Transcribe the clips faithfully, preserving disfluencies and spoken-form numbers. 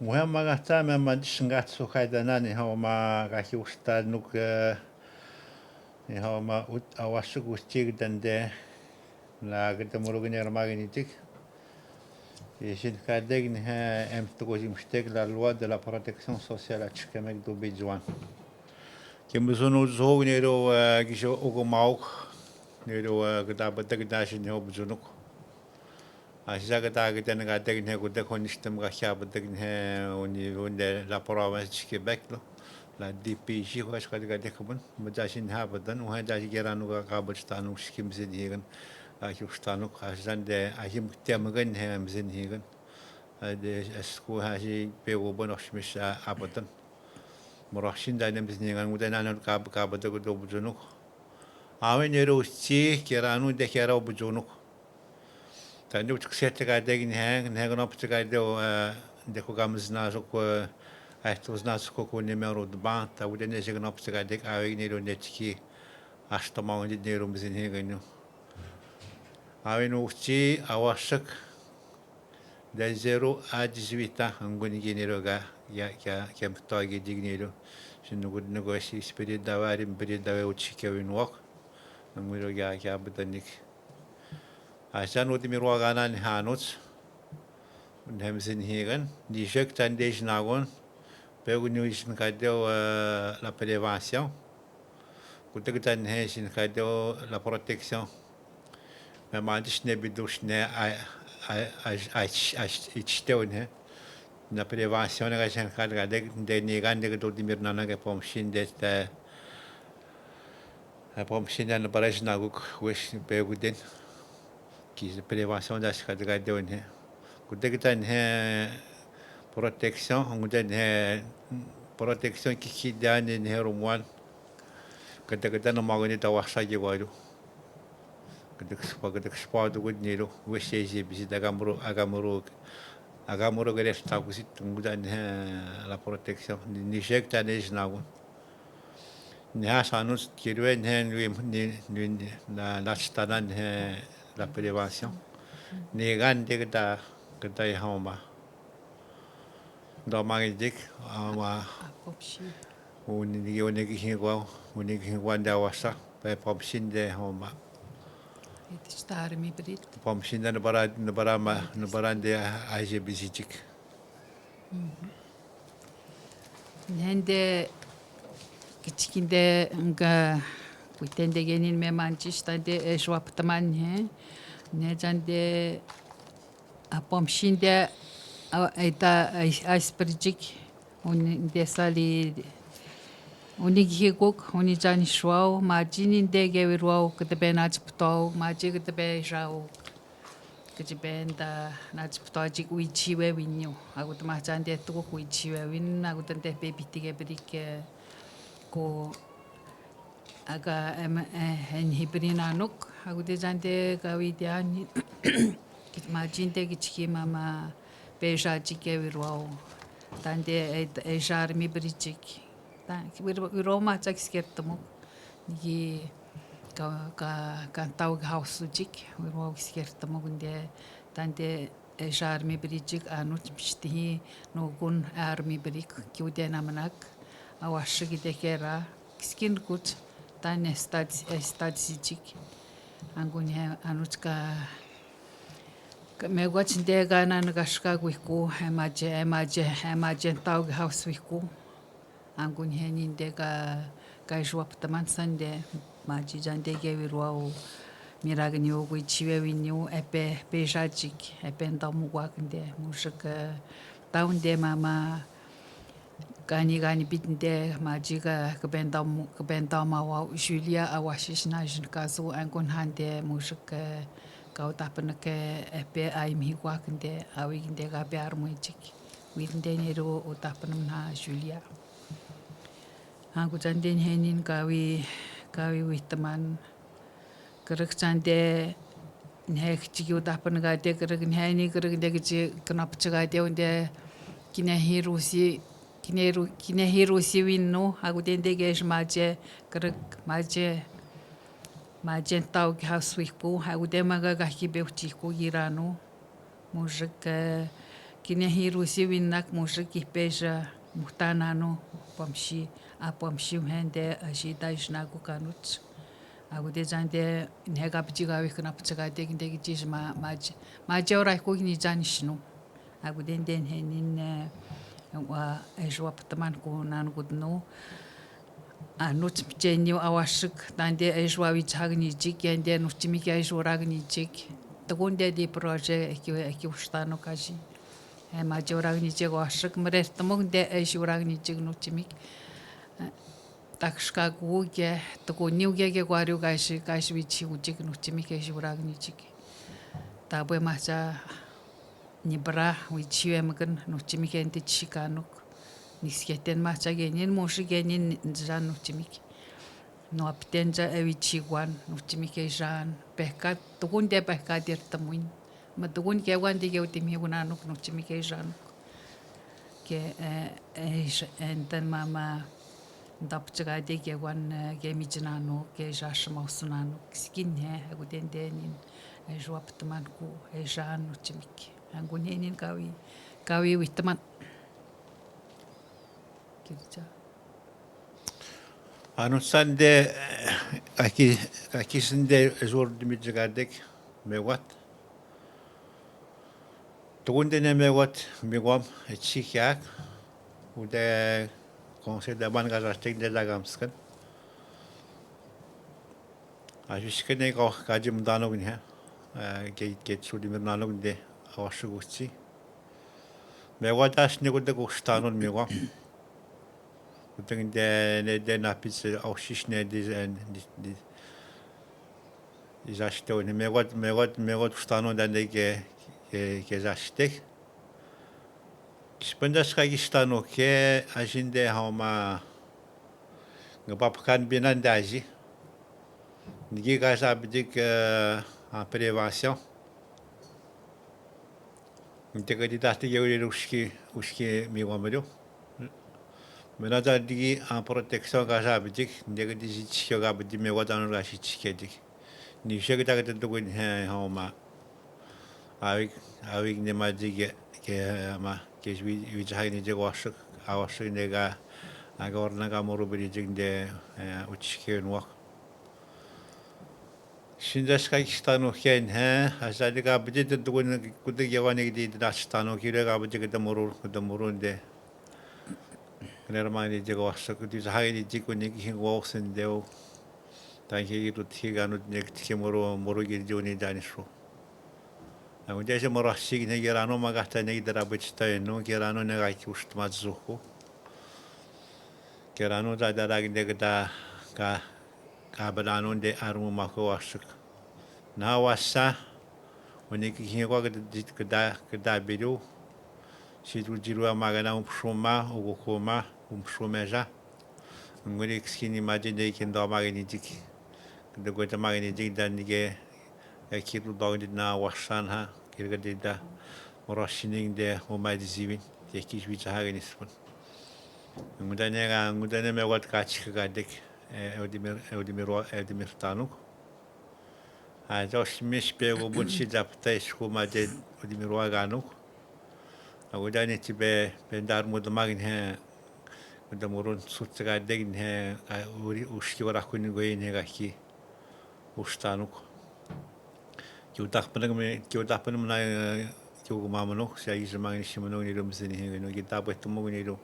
Ngoohema ngata, me mantis ngata, so kaitanan, Ihauma, kakiusta nuk, eh, Ihauma ut, awasak uti katan te, la kata muruk ni armagin itik. Isin katak ni he em tuko sim stek la loi de la protection sociale a tsi kemek do bijuan. Kemezon uzo nero, eh, kiso uko mauk, nero, eh, kata batak kata sin ho bujunuk. Asi sa kata kata ni katak ni he kutak ho ni stem ka kia batak ni he uni unde la province du Québec lo. La D P J ho asi kata kata kabun. Mata sin ha batan, uhe ta si kera nu ka, ka bat tanu si kim sin higan. Ka ki usta nu ka asi san de, a him tem gan he am sin higan. A de, as ku ha si pe go bon ox mis a, a batan. Moro sin da nem sin higan, uda na no ka, ka batak do bujunuk. Awe nero si kera nu de kera o bujunuk. Tani utuk sete katak ni he, ni he kono pete katak o, eh, de ko kamis na so ko, eh, ai tos na so ko ko numero de ban, ta uda ne se kono pete katak awe nero ne tiki, asta ma undi nero mizin he ganyo. Awe no uti, awasak, de zéro à dix-huit ans, angun gi nero ga, ya, ya, ya mto gi dig nero. Sinu gud nego si spirit da wari, spirit da we uti ke win wok. Angun nero ya, ya batanik. Asan uti mirwa ganan hanut. Unhem sin higan. Ni sek tan de sinagon. Pegu ni sin katak o, eh, la prévention. Kutak tan he sin katak o la protection. Me mantis ne bidus ne a, a, a, a, a, a, itstew ne. Na prévention ne ka sin katak de, de ni gan de do dimir nana ke pom sin de te E pom sin na para sinagog wes pe guden. Ki prévention da si katak de on he. Kutak tan he protection, kutak he protection ki ki dan he rumuan. Katak na magani ta wasa gi waru. Katak spa, katak spa do gud niro. Wes e si bisi da gamro, agamro. Agamro gere sta kusit, kutak he la protection. Ni, ni sek tan he sinagun. Ni ha sanus kirwe ni, ni, ni, ni, na, na stana ni la prévention. Ni gan de kata, kata Ihauma. Ndo mangi dik, ama. Uni ni, uni ki hingwa, uni ki hingwa nda wasa, pe pom sin de Ihauma. Iti star mi brit. Pom sin de na bara, na bara ma, na bara de a, a je bizitik. Nende, kiti kinde nga, kuitende genin me mantis tande, e, swap taman, he. Ne tande, a pom sin de, a, e ta, a, a sprijik, uni de sali, uni gihiguk, uni tani swau, majini de gewirwau, kete be na tsi ptau, maji kete be rau. Kajibenda, na tsi ptau ajik uijiwe winyu. Aku tama tande tuku uijiwe win, aku tande pe bitike brike ko aga em, eh, en hibri nanuk. Aku te tande ka widiani. Majinte ki tiki mama pe ja jike wirwau. Tande e, e jar mi brijik. Ta, wirwau, wirwau ma tsa ki sikertamuk. Ni ki ka, ka, ka tau ki hausu jik, wirwau ki sikertamuk nde, tande, e, ja armi brijik, anu, mishtihi, nukun, armi brik, ki ude namanak, a washik de kera, ki sikin kut, tane stad, e, stad sijik. Angun he, anu ka, ka, me gwach nde ka nan ka shka gwiku, e maje, e maje, e maje tau ki hausu wiku. Angun he ninde ka, ka ijua ptaman sande, maji jande ke wirwau, miragni u gui chiwe winiu, epe, pe jajik, epe ndau mugwak nde, mujik, tau nde mama, gani, gani bit nde, maji ka, ka ben dau mu, ka ben dau mawau, Julia, a washish na jin kazu, angun hande, mujik, ka u tapnake, epe, ai mihigwak nde, a wig nde, ka be armui jik. Wig nde niru u tapnam na Julia. Angu jande ni henin kawi, kawi witeman. Kerek jande ni hek jiki u tapen gade, kerek ni heni, kerek de jiki kenap jegade, unde kine hirusi, kine ru, kine hirusi winu, aku dende ge jmaje, kerek maje, maje tau ki hausu wiku, aku de maga gaki be uchiku giranu. Mujik, eh, Kiniherusi winak musi ki pesa muhta nano pamsi, a pamsi hende a si tai snaku kanut. Ako te zande ne ka piti ka wik na piti ka te kinde ki tis ma, ma, ma ora ko kini zan snu. Ako te nde ne nin, eh, wa, eh, swa pataman ko nano ko tnu. A, Nutjimik eni a wasik, tande e swa witsahak ni jik, ende Nutjimik e swa rak ni jik. Tukunde di proje eki, eki ustano kasi. E, maji rak ni jik wasik, mrertmuk de e swa rak ni jik Nutjimik. E, takska kuke, tukuni uke ke kwari kasi, kasi witsi ujik Nutjimik e swa rak ni jik. Tabwe maja ni bra, witsi we mkn, Nutjimik ende tsi kanuk. Ni sketen maja ke nin, musi ke nin, nzan Nutjimik. No apten ja e witsi kwan, Nutjimik e zan, pehkat, tukunde pehkat er tmuin. Ma tukun ke kwan di ke utimi kunanuk, Nutjimik e zanuk. Ke, eh, eh, s-, enten mama, ndap tsikade ke kwan, eh, ke mijnanuk, ke zasmausunanuk. Skin he, aku den denin, eh, zwap tmanku, eh, zan Nutjimik. Angun henin kawi, kawi witman. Kirja. Ano sande, eh, aki, aki sande, eh, zor dimi tsikadek, mewat. Tukunde ne mewat, migwam, e tsi kiak, ude konsei de ban ka zastek de zagamskan. A sisken e ka, ka jim danuk ne, eh, ke, ke tsu dimir nanuk de, a wasuk utsi. Mewat as ne kude kustanun migwam. Kude de, ne de napis, a usis ne de, de, de, Izastek, ne mewat, mewat, mewat ustano dande ke, ke, ke zastek. Kispendas ka kistano ke, asinde haoma, nge papkan binan daji. Niki ka sabidik, eh, en prévention. Nte ke di tati ke uri uski, uski migwam rio. Mena ta digi en protection ka sabidik, nte ke di si tsi ke ka bidi mewat ano ka si tsi ke dik. Ni se ke ta ke ta tukun he, haoma. Awik, awik ne ma di ke, ke, ma, ke wi, wi tsa hai ni di ke wasuk, a wasuk ne ka, a ka orna ka moru bidi dik de, eh, utsi ke nwak. Sindas ka kistano ken he, asa di ka bidi te tukun kude ke wane di da stano kire ka bidi ke te moru, ke te moru de. Kene rama ni di ke wasuk, di sa hai ni di kune ki hingo sin deu. Tanke ki tu ti ka nu ne ki moru, moru ki di uni dani su. Angu de se moru asik ne ke rano ma ka ta ne ke dara bidi ta enu, ke rano ne ka ki ust ma zuku. Ke rano ta dara ki de ke ta ka, ka ba rano de arumu ma ko wasuk. Na wasa, uni ki hingo ke di, ke da, ke da bidu. Si tu jiru a ma ka na umpsuma, ukukuma, umpsuma za. Nguri kiskini maji de ke ndo ma ke ni dik. Ke de ko ta ma ke ni dik dan ke, eh, ki tu dong di na wasan ha, kiri ke di da. Moro sining de, o ma di zibin. Ke ki zwi tsa ha ke ni spun. Ngudane ka, ngudane mewat ka tsi ke ka dek. Eh, Eudimir, Eudimir wa, Eudimir tanuk. A, jos mis pe go bun si dap ta isku ma de Eudimir wa ganuk. Aku dani ti pe, pe ndar mud magin he. Ku da murun sut ka degin he, ka uri uski wara kuni go in he ka ki. Ustanuk. Ki utak peneng me, ki utak peneng mena, eh, ki uku mamanuk, si a isi mangin si menung ni rum sini he, no ki ta pe tumung ni ru.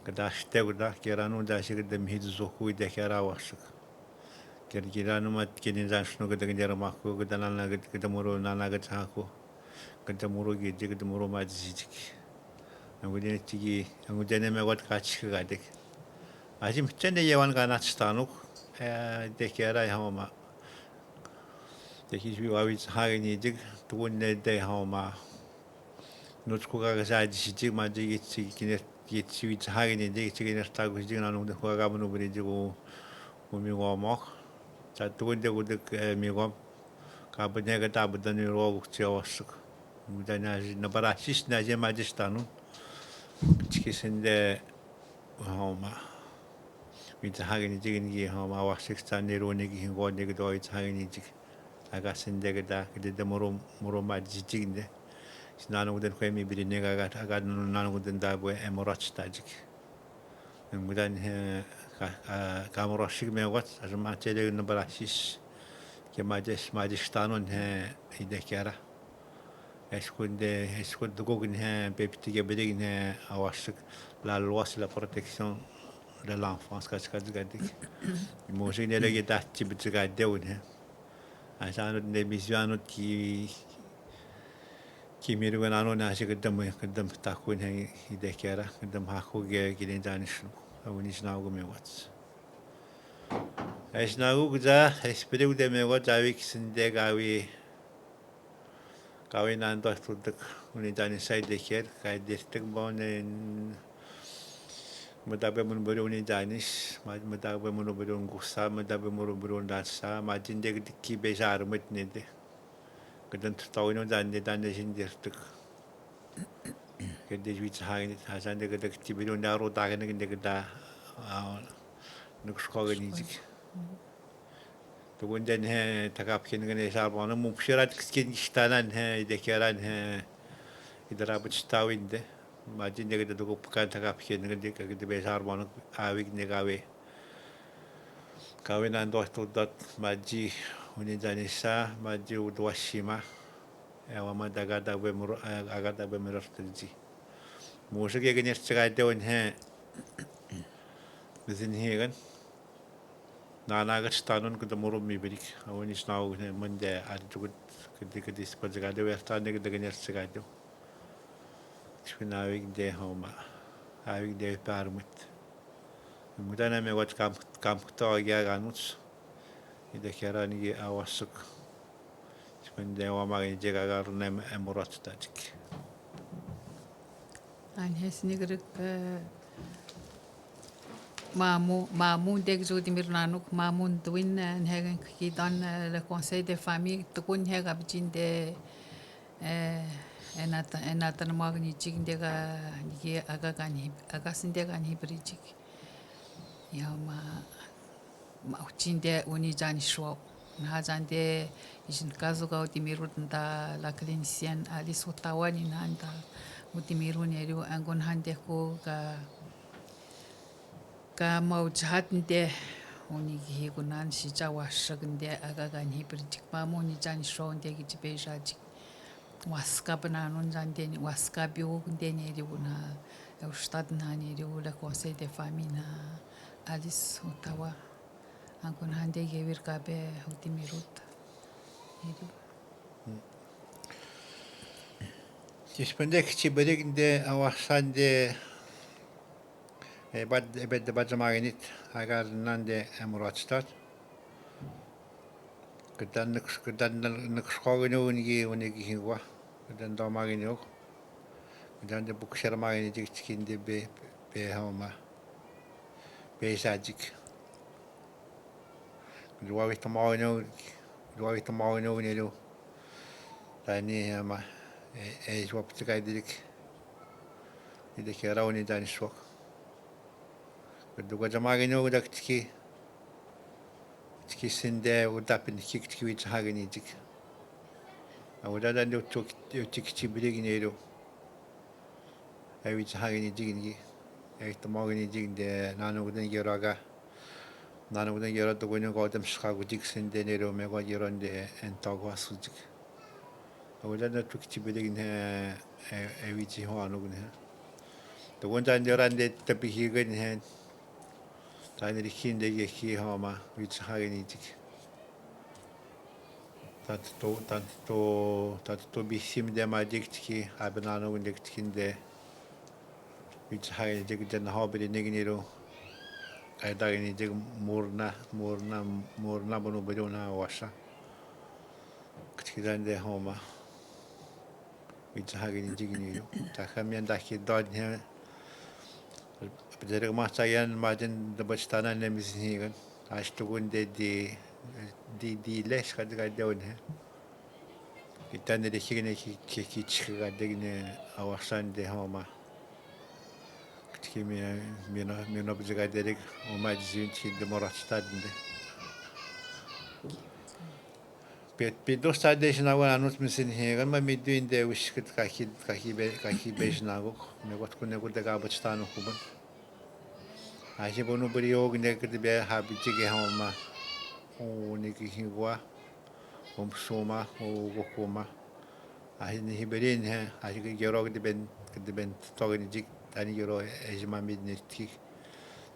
Ke da ste ku da, ke ranu da si ke da mihit zoku i de ke ra wasuk. Ke, ke ranu mat ke ni dan snu ke da ke ni ramaku, ke da nana ke, ke da muru nana ke taku. Ke da muru ki, ke da muru ma di si ki. Angu de tiki, angu de ne mewat ka tsi ke ka dek. Aji mtene yewan ka na tstanuk, eh, de ke ra haoma. Te ki si wa wits hage ni dik, tukun ne de haoma. Nut ku ka ka sa di si dik, ma dik, dik, kine, dik, si wits hage ni dik, dik, kine sta ku si dik, na nung de ku ka ka manu bri dik, u, u mi ngomok. Ta tukun de ku dik, eh, mi ngom. Ka bne ka ta bdan ni ro ku tsi wasuk. Mu da na ji, na bara sis na je ma di stanu. Tiki sende, haoma. Wits hage ni dik ni ki, haoma, wasuk sta ni ro ni ki hingo ni ki do wits hage ni dik. Aga sende ke da, ke de muru, muru ma di dik de. Sinanokuten ko e mibiri neke aka, aka nanokuten tabo e moroaso tajik. Ngutane he ka, ka, ka moroaso ki me wats, aso ma tele na barasis. Ke majes, majes tanon he idekera. Eskote, eskote ko kin he, pepiti ke bere kin he, awasik la loi sur la protection de l'enfance, kas, kas, kas, kas. Mo si ne lagi ta, ti bitsika deun he. Asanot ne bizianot ki, ki miru nano na si kedem, kedem takun he idekera, kedem haku ke, ke ne danis, awini sinago me wats. Ai sinago ke ja, espere ke de me wats, awi ke sende kawi, kawi nando tutuk, uni danis sa ideker, ka dirtik bon, matabe mun buru uni danis, ma-, matabe mun buru ngusa, matabe mun buru dansa, ma jinde ke ki be jar met nede. Kedan tutau ino dan de dan de sindirtik. Kede juit sa hangin, hasan de kede kiti bidon da ro ta kene kede keda, ah, nuk sko kene jik. Tukun den he takap kene kene sar bana mu psirat kiskin kistanan he, idekeran he, idara bit stawin de. Majin de kede tuku pekan takap kene kene kede be sar bana awik ne kawe. Kawe nan dos tu dot maji uni danisa, maji udua sima. Ewa ma daga da be muru, aga da be muru terji. Musu ke kene sika de un he. Bizin he kan. Nana ka stanon kede muru mi birik. Awin is nau ne mende adi tukut kede kede spa daga de we stan de kede kene sika de. Sipin awik de homa. Awik de parmut. Ngutana me wat kam, kam to ya ganut. Ida keran gi awasuk. Sipin de wama ge je gagar nem emurot tajik. An he sini grek, eh, mamu, mamu dek jodi mir nanuk, mamu duin, eh, an he ki don, eh, le conseil de famille, tukun he gabjin de, eh, enata, enata na magni jik de ga, ni ki aga gani, aga sinde gani bri jik. Ya ma, ma, utin de uni jani shwa. Na jande isin kazu ga uti mirut nda la clinicienne Alice Utawa ni nanda uti miru neriu angun hande ko ga, ga mau jahat nde uni gihi kunan si ja washak nde aga gani bri jik mamu ni jani shwa nde ki jipe jajik. Waska bana non jande ni, waska biu nde neriu na, eh, ustad na neriu le conseil de famille na Alice Utawa. Angun hande gewir kabe uti mirut. Neriu. Jispende ki jiberik nde awasan de, eh, bad, eh, bad, bad jamaginit, agar nande emurot stad. Kedan nek, kedan nek skogi no unigi, unigi hingwa. Kedan do magini ok. Kedan de buk ser magini jik jikin de be, be homa. Be sa jik. Dua wit magini ok. Dua wit magini ok neriu. Tani homa. E, e, jua pitikai dirik. Ni de kera uni dan sok. Kedu ka jamagini ok dak tiki. Tiki sinde udapin kik tiki wit hagini jik. A udadan de utuk, utuk tiki birik neriu. E wit hagini jik ngi. E tamagini jik de nanu guden gero aga. Nanu guden gero to gunu ko dem ska gu jik sinde neriu me ko gero de en to go asu jik. Awida na tukiti bidik ne, e, e wiji ho anu ne. Tukun tan de ran de tapi higa ne. Tan de kin de ye ki ho ma, wiji hagi ni tik. Tan to, tan to, tan to bisim de ma dik tiki, abin anu dik tikin de. Wiji hagi ni tik de na ho bidi nigi niru. Ai dagi ni tik murna, murna, murna bunu bidi una wasa. Kiti ki dan de ho ma. Wiji hagi ni jigi ni yo. Taka mi anda ki dod he. Bidere ma sa yan ma den de bastana ne mi sin higan. As tukun de di, di, di les ka de ka de on he. Ki tan de ki ne ki, ki, ki chika ka de ne awasan de ho ma. Kiti ki mi, mi no, mi no bidere ka de o ma jin ki de mora stad de. Pi-, Pitus, tade sinako nanon ti misin hikan ma midwin de wish kit kaki, kaki be, kaki be sinako. Me kot kune kute ka bot tano kubun. Ahi bonu bri yo kine kit be ha biti ke homa. O niki hingwa. O msuma, o kokuma. Ahi ni hiberin he, ahi ke gero kit ben, kit ben toke ni jik, tani gero e jima mid ni tiki.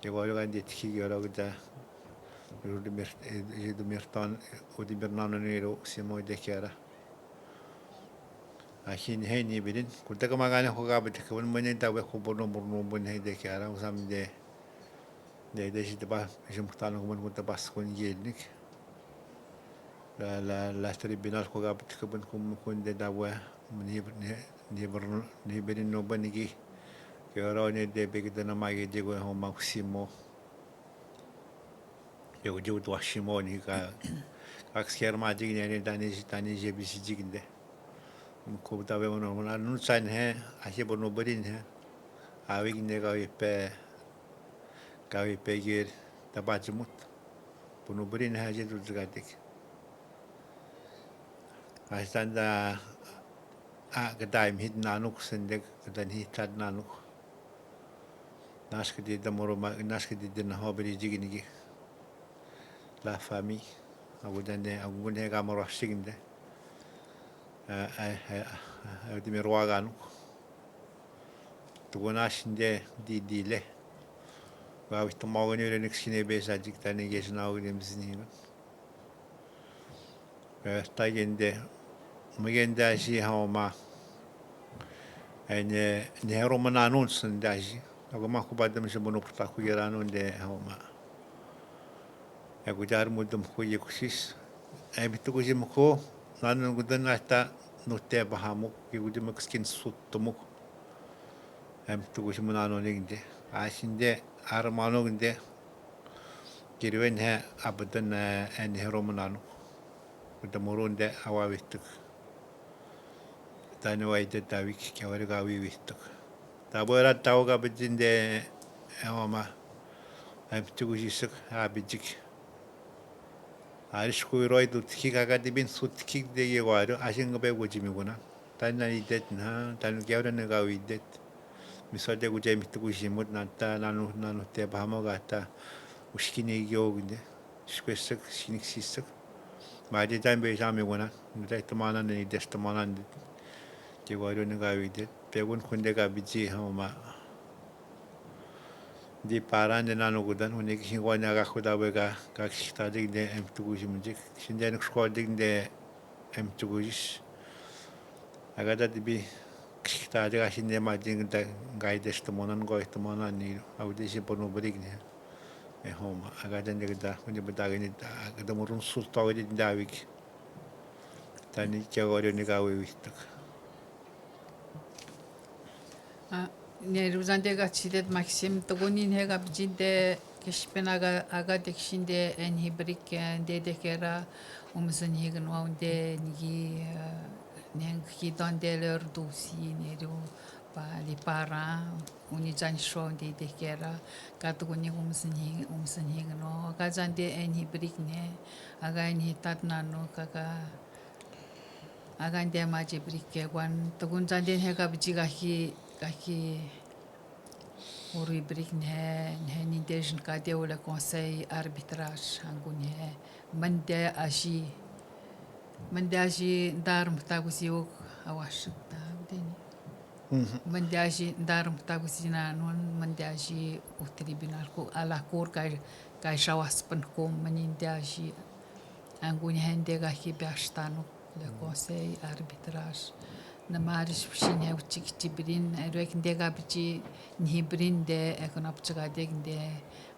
Ke gero kan de tiki gero kit a. Ru di mir, e, e di mir ton, u di mir nano ni ro, simo de kera. Ahi ni he ni birin, kuta ka magane ko ka bete ka bun mene ta we ko bono bono bun he de kera, u sam de, de, de si de ba, si murtano ko bun kuta ba skun gelnik. La, la, la tribunal ko ka bete ka bun kum kun de da we, ni, ni, ni bur, ni birin no bun ki, ke ro ni de be ki de na magi de ko ho ma simo. Yo, yo, tu a simo ni ka, ka ksier ma jik ne, ne, tani, tani je bisi jik ne. Ko ta be mono, mono, nu tsan he, a je bono berin he. A wi ne ka wi pe, ka wi pe gir, ta ba jimut. Bono berin he, a je tu jik a tik. A tsan da, a, ka ta im hit nanuk, sende, ka ta hit tat nanuk. Naskiti da moro ma, naskiti da na hobri jigini gi. La famille. Agu dande, agu ne ga moro siginde. A, a, a, a, di mero aganu. Tugu nasinde di, di le. Wa wit mo ni re nik sine be sa jik tani ge sina agu di msini. E, ta gende, mo gende asi homa. E, ne, ne hero mo nanun sende asi. Agu ma ku ba dem se mo no puta ku gera nun de homa. E, ku jar mo dem ku ye ku sis. E, mi tu ku si mo ku, nanun ku den asta, no te ba hamo, ki ku dem ku skin sut to mo. E, mi tu ku si mo nanun gende. Asi de, ar mo no gende. Kiri wen he abadan, e, en hero mo nanu. Kuta murun de awa wituk. Tani wa ite ta wik, ke wari ka wi wituk. Ta bo era ta wa ka bidin de, e, homa. Em tuku jisuk, a bidik. Aris ku iro itu tiki ka ka di bin su tiki de ye wari, asin ka be ku jimi kuna. Tani na idet na, tani ke ora na ka wi idet. Mi so de ku jemi tuku jimut na ta, nanu, nanu te ba mo ka ta. Uskini yo ginde. Skwesek, sinik sisek. Ma de tani be jami kuna. Mi ta tamana na idet tamana de. Ke wari na ka wi idet. Pe kun kunde ka biji homa. Di paran de nanu kudan, uni ki singwa na ka kuda be ka, ka kista de de em tuku jimu de. Sinde nuk sko de de em tuku jis. Agata di bi kista de ka sinde ma de da ngai de stomonan, ngai stomonan ni, au de si ponu brik ne. E homa, agata de da, uni bada ni da, agata murun sul to de da wik. Tani ke wari ni ka wi wituk. A, ne ruzan de ka tsi de Maxim, tokoni ne ka biji de, ke sipen aga, aga de ksinde en hibrik, e, de de kera, umzan higno de nigi, e, ne ki don de ler dusi, ne ru pa li para, uni zan so de de kera, ka tokoni umzan hi, umzan higno, ka zan de en hibrik ne, aga en hitat nanu, ka ka, Aga nde maji brik ke kwan, tukun zan de he ka biji kaki, kaki uri brik ne, ne ni de jin ka de ule conseil arbitrage, angu ne, mande aji, mande aji ndar mtagusi uk awash ta, de ni. Mhm. Mande aji ndar mtagusi na nun, mande aji u tribunal ku, a la cour ka, ka shawas pen ku, mande aji Angu ne hende kaki be ashtanuk le conseil arbitrage. Na maris pshin he uchik tibrin, erwek nde ka biji ni brin de, e kuna pchika de nde,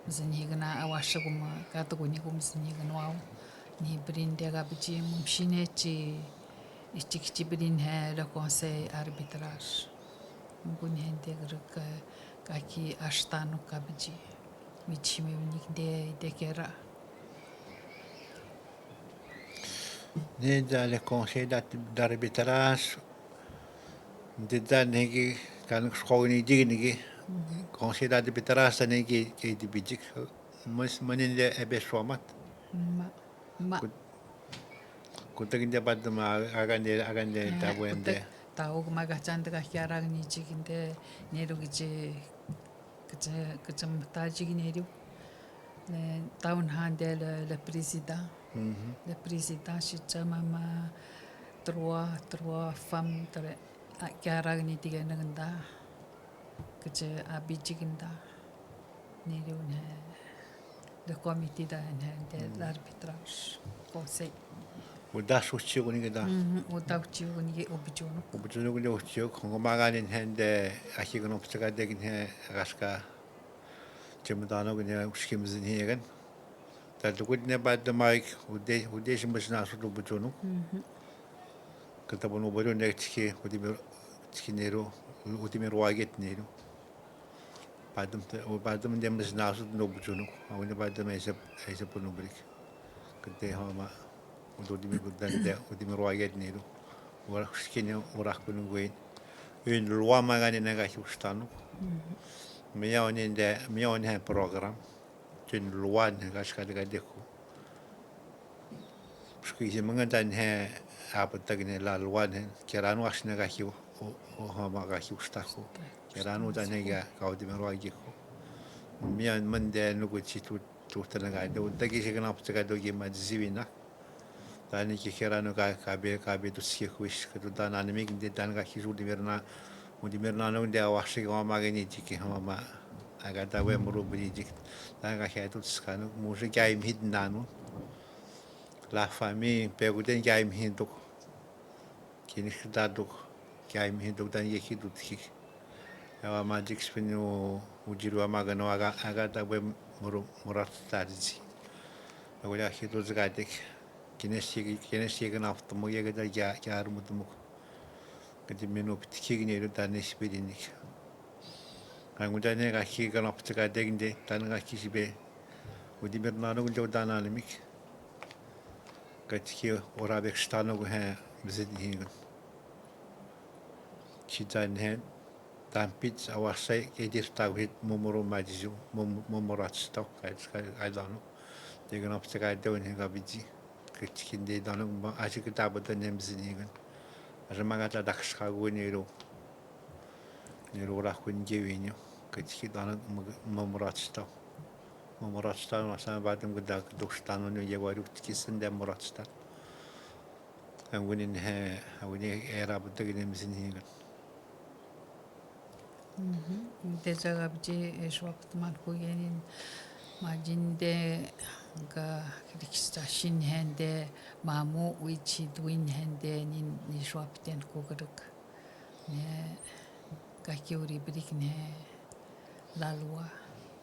mzin higna awasha kuma, ka tukuni kum mzin higna wau. Ni brin de ka biji, mum pshin he chi, ichik tibrin he le conseil arbitrage. Angu ne hende grek, kaki ashtanuk ka biji. Michi mi unik de, de kera. Nida le conseil d'at-, d'arbitrage, nida nigi, kan skogni dignigi, conseil d'arbitrage nigi, ke di bidik, mas, maninde ebe somat. Ma, ma. Kut-, Kuntaki nte Padma, a-, akande, akande. Eh, tau kuntaki, tau kumakachan te kakiaraki ni chikinte, Neru kiji, kiji, kiji mta chiki Neru. Ne, tau nahande le, le président. Mhm. Le président, si chama ma trois, trois femmes, tre, a, kiaraki ni tiki nda. Kiji abi chiki nda. Neru ne, le comité da ne, de l'arbitrage, conseil. Uda suchi kuni kita. Mhm, uda suchi kuni ki obujunuk. Obujunuk kuni suchi, kongo magani ne de, aki kono putaka de ne, kaska. Chemutano kuni uski mzin higan. Tatu kuni ne Padma, ude, ude si mzin asu tu obujunuk. Mhm. Kata bono bono ne tiki, ude mi, tiki Neru, ude mi ruaget Neru. Padma te, o Padma nde mzin asu tu obujunuk. Aune Padma ese, ese pono brik. Kete hama, o Dodime kudande, o Dodime ruaget Neru. Ora kuskene, ora kunu gwen. Un lua magane na gaki ustanuk. Mhm. Mia one nde, mia one ha program. Tun lua ne gaskade gadeku. Puskisi manganda ne apatak ne la lua ne. Keranu asne gaki u, u, u, hama gaki ustaku. Keranu tane ga, ka o Dodime ruageku. Mia mande nuku titu, tutana gade. Untaki si kana putaka dogi ma ziwina. Tani ki keranu ka, ka be, ka be tu sike kuis, ka tu tana ni mik nde tani ka ki su di merna, u di merna no nde awasi ka ma gani tiki hama ma. Agata we muru bri tiki. Tani ka ki tu skanu, musi ki ai mhid nanu. La famille, pe ku ten ki ai mhid tuk. Kini ki ta tuk, ki ai mhid tuk tani ki tu tiki. Awa ma tiki spin u, u jiru ama gano aga, agata we muru, murat tarzi. Awa la ki tu zgatik. Kines ki, kines ki kana ftumu ya gata ya, ya arumutumu. Gati menu pitiki gini ru tani spirinik. Angu tani ka ki kana ptika deginde, tani ka ki sibe. U di merna no gunde u tana ni mik. Gati ki ora bek stano gu he mzit ni hingan. Ki tani he. Tampit awasai ke dir tau hit mumuru majizu, mum-, mumurat stau, kai, kai, kai danu. Degana pse kai dau ni gabiji. Ke tikin de danu ma, asi ke tabu dan nem zinigan. Asi magata dak skagu ni ru. Ni ru rakun gewinyo. Ke tikin danu mu-, mumurat stau. Mumurat stau, masa batem ke dak duk stanu ni yewaru tikisin de murat stau. Angu ni he, angu ni era buta gini mzinigan. Mhm. Nte zaga bji, eh, Yeshua Putman ku yenin, ma jinde ga Krista shin hende mamu wichi duin hende nin Yeshua Puten ku grek. Ne, ga ki uri brik ne lalwa.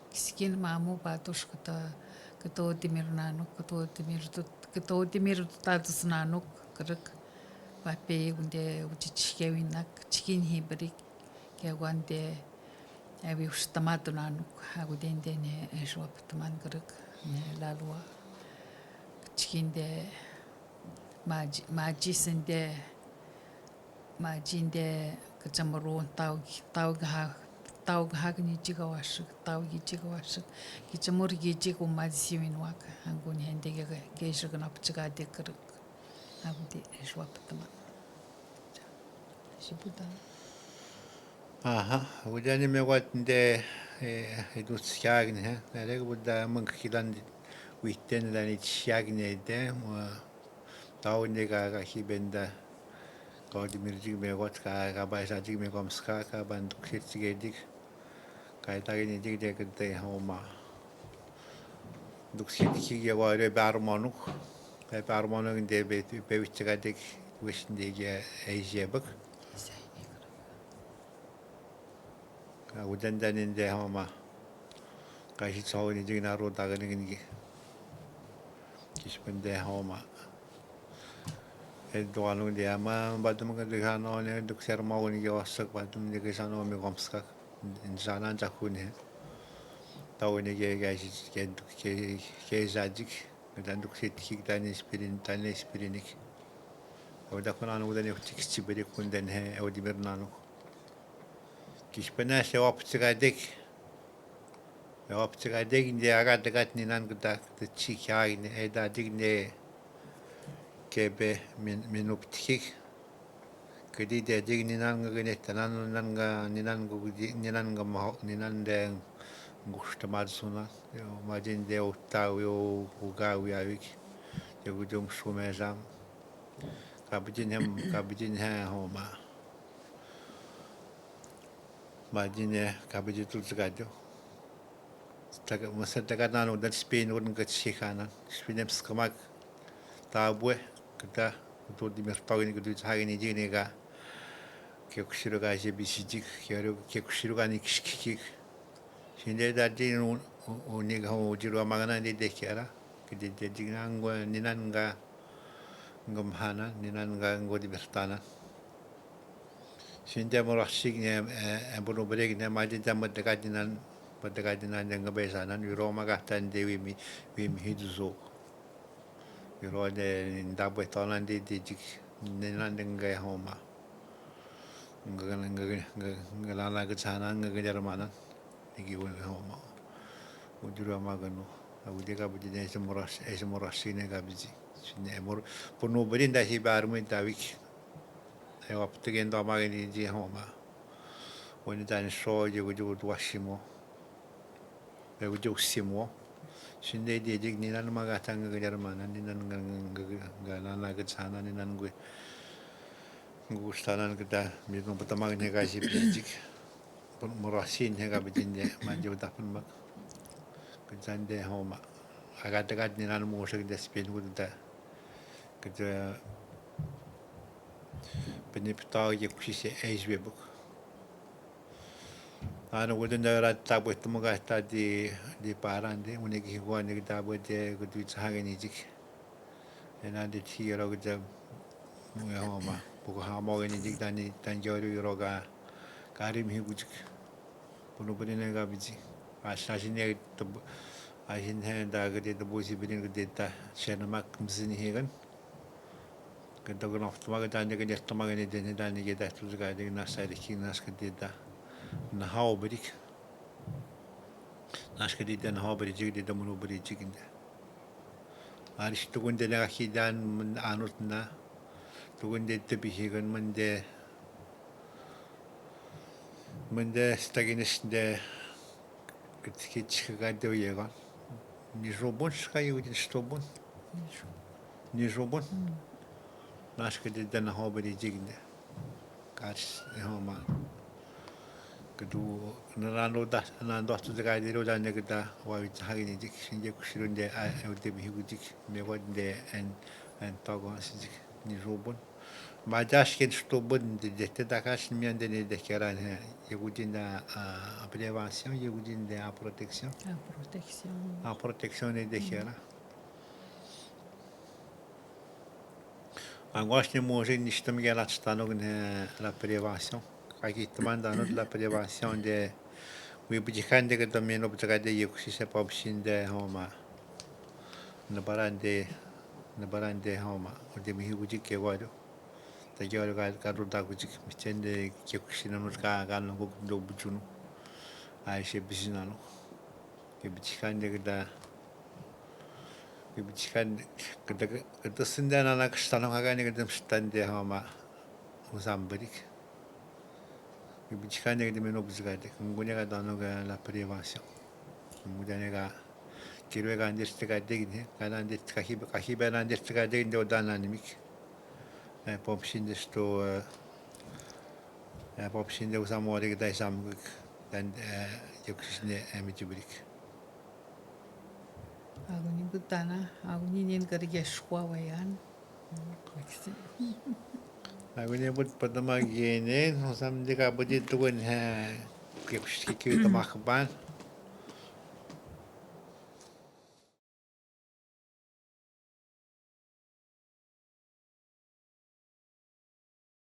Kisikin mamu patus kata, kata timir nanuk, kata timir tut, kata timir tutatus nanuk, grek. Pape gunde uchi chike winak, chikin hibrik. Ke guande, ewi ustamatu nanuk, agu dende ne, eh, Yeshua Putman grek, ne lalwa. Chikinde, maji, maji sende, maji nde, kachamuru, tau, tau gaha, tau gaha kini jiga wasik, tau gi jiga wasik. Kachamuru gi jiga maji siwin wak, angu ni hende ke, ke, ke, ke, ke, ke, ke, ke, Abu di Yeshua Putman. Sibuta. Aha, abu di ani me wat nde, eh, idu siagin, he. Nare abu da mang kilan witen dan it siagin de, mo, tau nde ka, ka hibenda. Ka di mirjik me wat ka, ka ba sa jik me kom ska, ka ban duk sit sigedik. Kai tagi ni jik de kete homa. Duk sit ki ge wa re bar monuk. Kai bar monuk de be, be wit ka de wis de ge ai jebek. Ka udan dan de homa. Kai sit so ni jik na ro tagi ni ki. Kispen de homa. E doanuk de ama, batum ka de kano ne, duk ser mau ni ge wasak, batum de ke sano me kom ska. Insana jakune. Tau ni ke, ke, ke, ke, ke jajik. Ke dan duk sit ki dan spirin, dan spirinik. Au da kuna anu dan tik sibiri kun dan he, au di mernanu. Kispena se wap tsika dek. Se wap tsika dek nde aga dekat ni nan kata, kata tsika ni, e da dik nde. kepe min-, minuptikik. Kedi te jik ninan nga kene tanan ninan nga, ninan nga kedi, ninan nga maho, ninan de ngushtama suna. Yo, majin de utawi, yo, ugawi awik. Yo, kedi ngushume zam. Kabidin hem, kabidin he homa. Majin he, kabidin tu zikado. Taka, masa taka nano dan Spain wun ka tsikanan. Spain em skamak. Tabwe, keda, kutu di mertawin, kutu tsahagin ijin ka. Ke kusiru ka je bisijik, ke ru, ke kusiru ka ni kishkikik. Sinde dadi nu, u, u, ni ka ho jiru ka magana ni de kiara. Kedi de jik na ngo, ninan nga, nga mahana, ninan nga ngo di mertanan. Sinde murasik ne, eh, eh, bunu brek ne, maji de murdekat ninan, murdekat ninan de nga besanan, wiro magatan de wimi, wimi hiduzo. Wiro de ndabwe tonan de, de jik, ninan de nga homa. Nga, nga, nga, nga, nga lana ke tsana, nga, nga jarmanan. Igi wun homa. Ujuru ama ganu. Agu de kabidi ne, ese murasik, ese murasik ne kabidi. Sine mur, bunu bidi nda si barmu tawik. E waptu gen do ama gani di homa. Wani tani so, je guju tu wasimo. E guju simo. Sinde de jik ninan magatan nga, nga jarmanan, ninan nga, nga, nga, nga lana ke tsana, ninan gu, gu stanan keda, mi no bata magani ka si bijik. Pun murasin he ka bijin de, manje bata pun mak. Keda de homa. Agat, agat ninan mo sa keda Spain keda. Keda, pene pita ye kusi se e jwe buk. Ano keda nda ra tabwe tumu ka ta di, di parande, une ki higwa ne tabwe de, keda tsahagin ijik. Ena de ti ro keda, mu ya homa. Buko hama gani ijik tani, tani jori ro ka, kari mi higujik. Bunu bunu ne ka biji. Asa sine tabu, asin he da keda tabu si bidin keda ta, sena mak mzini higan. Keda kena tuma keda ne keda tuma keda ne da ne keda tu ka de na sa de ki nas keda da. Na hao bidik. Nas keda da na hao bidik keda da munu bidik keda. Aris tukun de na ki dan mun anut na. Tukun de te bihigan mun de. Mun de staginis de. Kit, kit, kit, kit, Ni zobun ska yu din stobun. Ni zobun. Nas keda da na hao bidik keda. Kas, e homa. Keda, na, na, no da, na, no, tu de ka de ro da ne keda, wa wit hagin ijik, sinde kusiru de, a, e, de bihigu ijik, me wa de, en, en togo, sijik, ni zobun. Majas ken stobun de, de, te da kas mian de ne de keran he. Ye gudin da, a, a prévention, ye gudin da a protection. A protection. A protection ne de keran. Angoas ne mosi ni stom ke la stano ne la prévention. Ka ki tmanda no la prévention de. Wi bujikan de ke to meno bujika de ye kusi se pa busin de homa. Na barande, na barande homa. O de mi hi bujik ke wado. Ta ke wado ka, ka ruda bujik. Mi tende ke kusi na no ka, ka no ko do bujunu. Ai se bisina no. Ke bujikan de ke da. Ke bujikan de, ke da, ke da sinde na na ke stano ka ka ne ke da stande homa. Usam bidik. Ke bujikan de ke da meno bujika de. Ngune ka dano ka la prévention. Ngune ka Kiro ka ndir tika degin he, ka na ndir tika hiba, ka hiba na ndir tika degin de o dana ni mik. E, pop sinde sto, e, e, pop sinde usa mori kita isam kik. Dan, e, yok sisne, e, mi tibrik. Agu ni butana, agu ni nin kari geskwa wayan. Agu ni but patama gene, no sam de ka budi tukun he, ke kushki ki tamak ban.